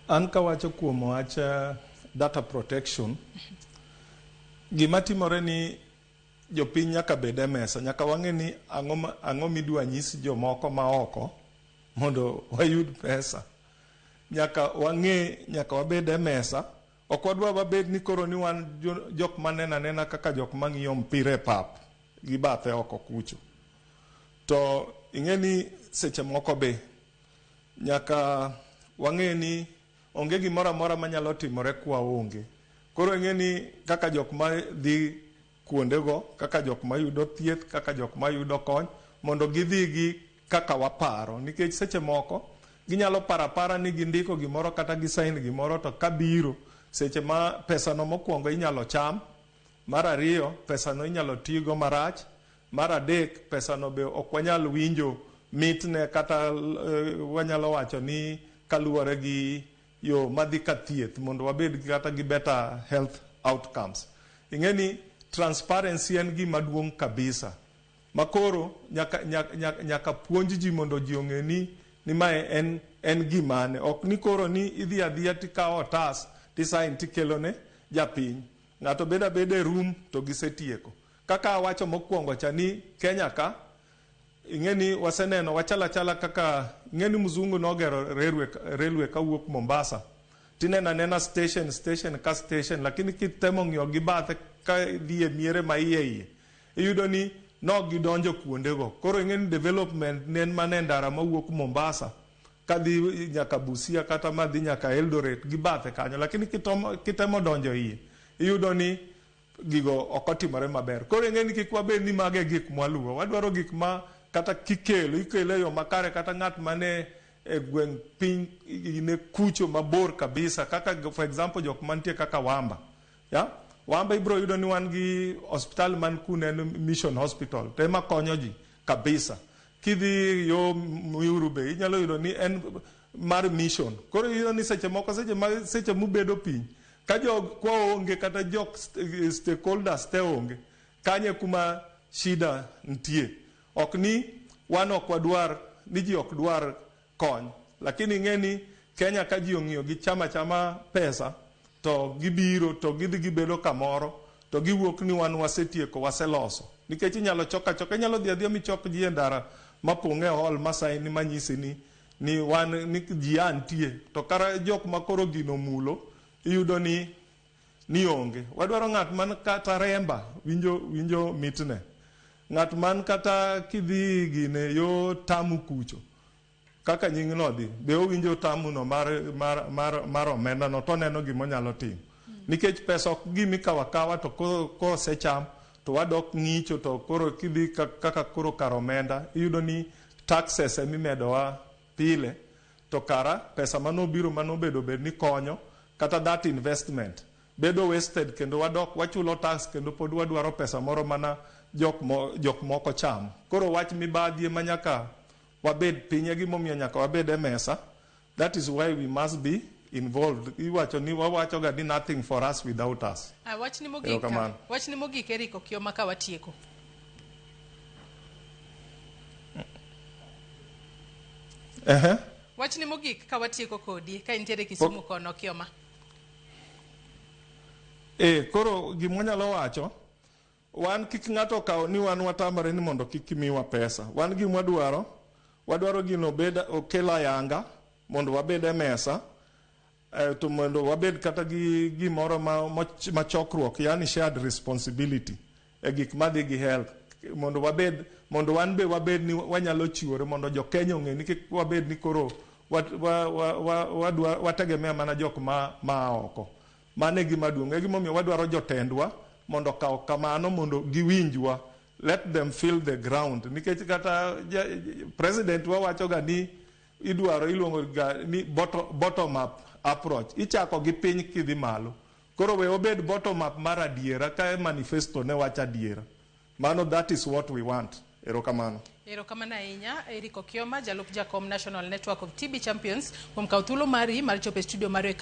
An kawacho kuom wach data protection, gima timore ni jopiny nyaka bed e mesa, nyaka wang'e ni ang'o midwa nyis jomoko ma oko mondo wayud pesa. Nyaka wang'e, nyaka wabed e mesa. Ok wadwa wabed ni koro ni wan jok maneno anena kaka jok mang'iyo mpira e pap gi bathe oko kucho. To ing'e ni seche moko be nyaka wang'e ni onge gimoro amora manyalo timore kwa onge. Koro ing'e ni kaka jok ma dhi kuondego, kaka jok mayudo thieth, kaka jok mayudo kony, mondo gidhi gi kaka waparo. Nikech seche moko ginyalo paro apara ni gindiko gimoro kata gisign gimoro, to kabiro seche ma pesano mokwongo inyalo cham, mar ariyo pesano inyalo tigo marach, mar adek pesano be ok wanyal winjo mitne kata wanyalo wacho ni kaluwore gi yo madhi ka thieth mondo wabed kata gi better health outcomes. Ing'e ni transparency en gima duong' kabisa. Makoro nyaka puonj ji mondo ji ong'e ni mae en gimane. Ok ni koro ni idhi adhiya tikawo otas tisign tikelo ne japiny. Ng'ato bedo abeda e room to gisetieko. Kaka awacho mokwongo cha ni Kenya ka, ing'e ni waseneno wachalo achala kaka ing'e ni mzungu nogero railway kawuok Mombasa. Tineno anena station, station ka station, lakini kitemo ng'iyo gi bathe ka dhi e miere ma iye iye, iyudo ni nok gidonjo kuondego. Koro ing'e ni development ne en mana e ndara mawuok Mombasa kadhi nyaka Busia kata madhi nyaka Eldoret gi bathe kanyo, lakini kitemo donjo iye, iyudo ni gigo ok otimore maber. Koro ing'e ni kik wabed ni mago e gik mwaluwo. Wadwaro gik ma kata kikelo, ikelo e yo makare, kata ng'at mane e gweng' piny ne kucho mabor kabisa, kaka for example jok mantie kaka Wamba. Ya? Wamba ibro yudo ni wan gi hospital man kuno en Mission Hospital, to ema konyo ji kabisa. Kidhi yo Muhuru be inyalo yudo ni en mar mission. Koro iyudo ni seche moko seche mubedo piny, ka jok kwa onge kata jok stakeholders te onge, kanye kuma shida nitie. Ok ni wan ok wadwar, ni ji ok dwar kony, lakini ing'e ni Kenya ka ji ong'iyo gi chama chama pesa, to gibiro to gidhi gibedo kamoro, to giwuok ni wan wasetieko, waseloso. Nikech inyalo chok achoka, inyalo dhi adhiya michok ji e ndara mapong' e hall masaini manyisi ni wan ni ji a nitie, to kara jok ma koro gino mulo iyudo ni onge. Wadwaro ng'at man kata Remba winjo mitne. Ng'at man kata kidhi gine yo Tamu kucho, kaka nying no dhi, be owinjo tamu no mar omenda no, to oneno gima onyalo timo. Nikech pesa ok gima ikawo akawa to kosecham to wadok ng'icho, to koro kidhi kaka koro kar omenda, iyudo ni taxes emimedowa pile, to kara pesa manobiro manobedo bed ni konyo, kata that investment bedo wasted, kendo wadok wachulo tax, kendo pod wadwaro pesa moro mana jok moko chamo. Koro wach mibadhi ema nyaka wabed piny, e gimomiyo nyaka wabed e mesa. That is why we must be involved. Iwacho ni wawacho ga ni nothing for us without us. Wachni mogik, Erokamano. wachni mogik Eric Okioma ka watieko. Wachni mogik ka watieko kodi ka intiere Kisumu kono Okioma. Koro gima wanyalo wacho, wan kik ng'ato okaw ni wan watamore ni mondo kik miwa pesa. Wan gima wadwaro, wadwaro gino obed okel ayanga mondo wabed e mesa, to mondo wabed kata gi gimoro ma chokruok, yani shared responsibility e gik madhi gi health, mondo wabed, mondo wan be wabed ni wanyalo chiwore mondo jo Kenya ong'e ni kik wabed ni koro wategemea mana jok ma oko. Mano e gima duong'. E gimomiyo wadwaro jotendwa mondo okaw kamano mondo giwinjwa. Let them feel the ground. Nikech kata president wa wacho ga ni idwaro, iluongo ga ni bottom up approach. Ichako gi piny kidhi malo. Koro we obed bottom up mar adiera ka manifesto ne wacho adiera. Mano that is what we want. Erokamano. Erokamano ahinya Eric Okioma, jalup jakom National Network of TB Champions, kuom kawo thuolo mari mar chopo e studio marwa e